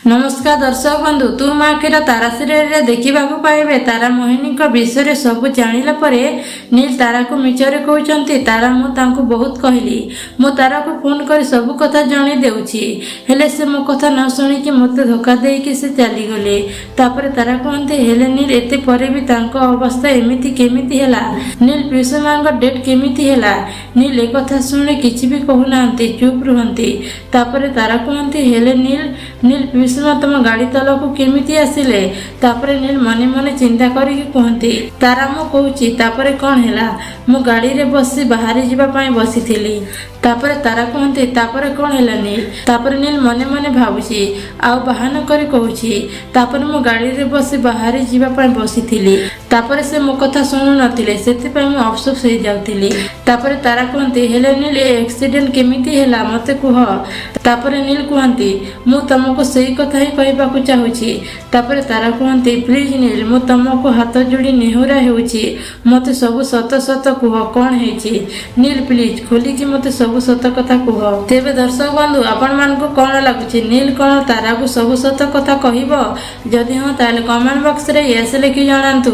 ନମସ୍କାର ଦର୍ଶକ ବନ୍ଧୁ, ତୁ ମୋ ଆଖିର ତାରା ସିରିଏଲରେ ଦେଖିବାକୁ ପାଇବେ, ତାରା ମୋହିନୀଙ୍କ ବିଷୟରେ ସବୁ ଜାଣିଲା ପରେ ନୀଲ ତାରାକୁ ମିଛରେ କହୁଛନ୍ତି, "ତାରା, ମୁଁ ତାଙ୍କୁ ବହୁତ କହିଲି। ମୁଁ ତାରାକୁ ଫୋନ କରି ସବୁ କଥା ଜଣେଇ ଦେଉଛି। ହେଲେ ସେ ମୋ କଥା ନ ଶୁଣିକି ମୋତେ ଧୋକା ଦେଇକି ସେ ଚାଲିଗଲେ।" ତାପରେ ତାରା କୁହନ୍ତି, "ହେଲେ ନୀଲ, ଏତେ ପରେ ବି ତାଙ୍କ ଅବସ୍ଥା ଏମିତି କେମିତି ହେଲା? ନୀଲ, ପିଉସୀମାଙ୍କ ଡେଥ୍ କେମିତି ହେଲା?" ନୀଲ ଏକଥା ଶୁଣି କିଛି ବି କହୁନାହାନ୍ତି, ଚୁପ୍ ରୁହନ୍ତି। ତାପରେ ତାରା କୁହନ୍ତି, "ହେଲେ ନୀଲ, ନୀଲ, ପିଉସୀମା ତମ ଗାଡ଼ି ତଳକୁ କେମିତି ଆସିଲେ?" ତାପରେ ନୀଲ ମନେ ମନେ ଚିନ୍ତା କରିକି କୁହନ୍ତି, "ତାରା, ମୁଁ କହୁଛି ତାପରେ କ'ଣ ହେଲା। ମୁଁ ଗାଡ଼ିରେ ବସି ବାହାରି ଯିବା ପାଇଁ ବସିଥିଲି।" ତାପରେ ତାରା କୁହନ୍ତି, "ତାପରେ କ'ଣ ହେଲା ନୀଲ?" ତାପରେ ନୀଲ ମନେ ମନେ ଭାବୁଛି ଆଉ ବାହାନା କରି କହୁଛି, "ତାପରେ ମୁଁ ଗାଡ଼ିରେ ବସି ବାହାରି ଯିବା ପାଇଁ ବସିଥିଲି। ତାପରେ ସେ ମୋ କଥା ଶୁଣୁନଥିଲେ, ସେଥିପାଇଁ ମୁଁ ଅଫସୋସ ହେଇଯାଉଥିଲି।" ତାପରେ ତାରା କୁହନ୍ତି, "ହେଲେ ନୀଲ, ଏ ଆକ୍ସିଡେଣ୍ଟ କେମିତି ହେଲା, ମୋତେ କୁହ।" ତାପରେ ନୀଲ କୁହନ୍ତି, "ମୁଁ ତମକୁ ସେଇ କଥା ହିଁ କହିବାକୁ ଚାହୁଁଛି।" ତାପରେ ତାରା କୁହନ୍ତି, "ପ୍ଲିଜ ନୀଲ, ମୁଁ ତମକୁ ହାତ ଯୋଡ଼ି ନେହୁରା ହେଉଛି। ମୋତେ ସବୁ ସତ ସତ କୁହ, କ'ଣ ହେଇଛି। ନୀଲ, ପ୍ଲିଜ ଖୋଲିକି ମୋତେ ସବୁ ସତ କଥା କୁହ।" ତେବେ ଦର୍ଶକ ବନ୍ଧୁ, ଆପଣମାନଙ୍କୁ କ'ଣ ଲାଗୁଛି? ନୀଲ କ'ଣ ତାରାକୁ ସବୁ ସତ କଥା କହିବ? ଯଦି ହଁ, ତାହେଲେ କମେଣ୍ଟ ବକ୍ସରେ ୟେସ୍ ଲେଖି ଜଣାନ୍ତୁ।